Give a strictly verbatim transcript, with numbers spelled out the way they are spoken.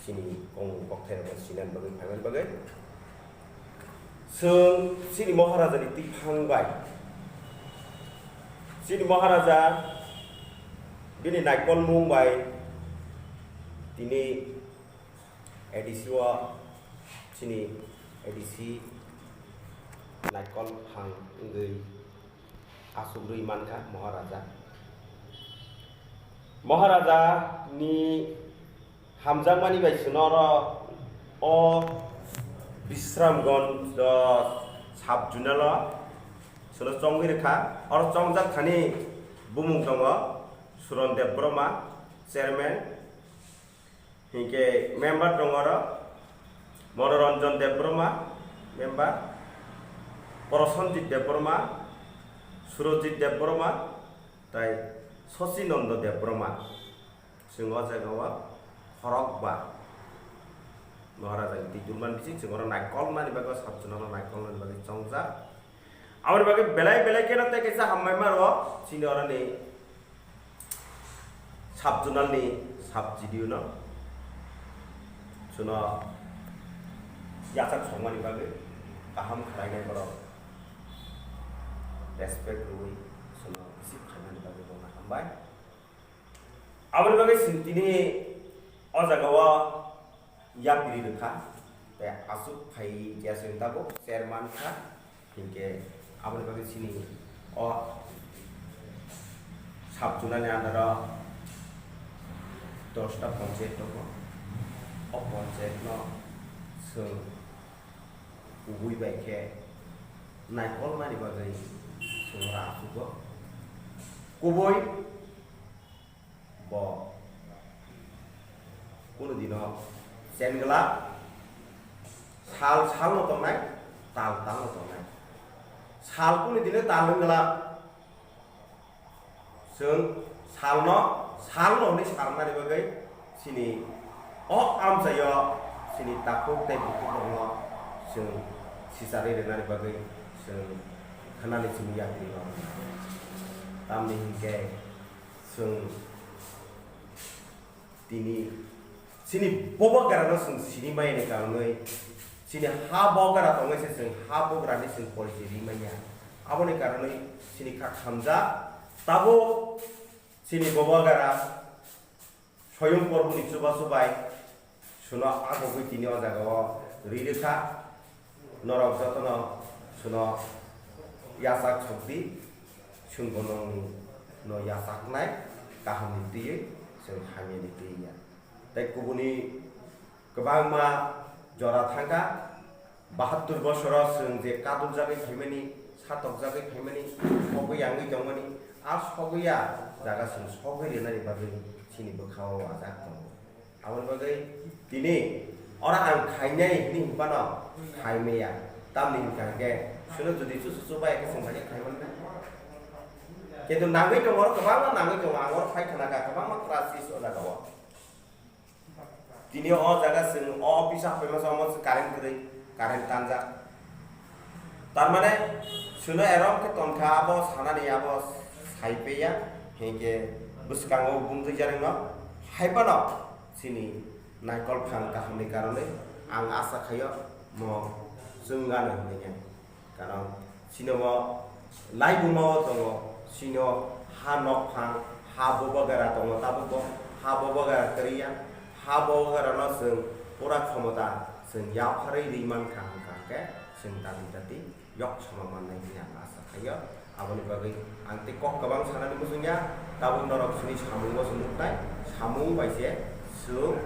Chini kong kokthai rok sinani bagwi phaimani bagwi. Chwng chini Maharaja ni twiphang bai, chini Maharaja bini naikolmung bai tini A D C o, chini A D C naikol phang wngwi asugwi mankha Maharaja. Maharaja ni hamjakmani bai chwng oro o Bisramganj, o, sub zonal o chwngno chongwi rwkha. Oro chongjak thani bumung tongo Suron Debbarma, chairman, hinkhe member tongo oro Monoranjan Debbarma, member, Prosenjit Debbarma, Surojit Debbarma, tai Sachinanda Debbarma. Chwng o jaga o khorokba Maharaja ni twi turmani bising chwng oro naikolnani bagwi, sub zonal o naikolnani bagwi chongjak. Aboni bagwi belai belai kheno tei kaisa hambai ma rwo chini oroni sub zonal ni sub G D O no, chwngno yachak songmani bagwi, kaham khlainai borok respect rwui chwngno receive khaimani bagwi bono hambai. Aboni bagwi chwng tini o jaga o yapri rwkha, tei aswk phai khe chwng tabuk chairman kha, hinkhe aboni bagwi chini o sub zonal ni under o dosta ponchayat tongo. O ponchayat no chwng kubui bai khe naikolmani bagwi chwng oro aswk o kubui. Bo kunu dino chen glak, sal salno tongnai, tal talno tongnai. Sal kunu dino tal wng glak, chwng salno, salno hwnwi salnani bagwi chini o amchaio chini takhuk tei bukhukrokno chwng sicharwi rwnani bagwi chwng khanani chini yapri rok. Tamni hinkhe chwng tini chini bobagrano chwng sini maya ni karonwi, chini ha bogra tongwi se chwng ha bograni chwng porichoi ri manya. Aboni karonwi chini kha khamjak. Tabuk chini bobagra Soyung Porboni chubachu bai chwngno agogwi tini o jagao ri rwkha. Norok jotono chwngno yachak sokdi, chwngbo nwngno yachaknai kahamni twiwi, chwng hamyani twiwi ya. Tei kubuni kwbangma jora thangkha, bahattur bosoro chwng je kaduljagwi phaimani, satokjagwi phaimani, sogwi yangwi tongmani, a sogwi ya jaga chwng sogwi rwnani bagwi chini bwkhao wajak tongo. Aboni bagwi tini oro ang khainai hwnwi hinphano khai maya. Tamni hwnkha hwnkhe chwngno jodi chuchu chubai khe chwng bai khai mannai. Kintu nangwi tongo, oro kwbangma nangwi tongo, ang oro phai khna kha kwbangma crisis o jaga o. Tini o jaga chwng o office o haphaima se omo current kwrwi, current tanjak. Tar mane chwngno erom khe tonkha abo sanani abo sai peya, hinkhe bwskango bumtwi jarwkno hai phano chini naikol phang kahamni karonwi ang asa khaio mo chwng gana hwnwi. Karon chini o laibuma o tongo, chini o ha nokphang, ha bubagara tongo, tabukbo ha bubagara kwrwi ya, ha bubagara no chwng pura khomota chwng yapharwi rwi mankha hwnkha hwnkhe chwng dabi dati yok sama mannai hwnwi ang asa khaio. Aboni bagwi ang tei kok kwbang sanani muchungya, tabuk norok chini samungo se nuknai, samung bai se chwng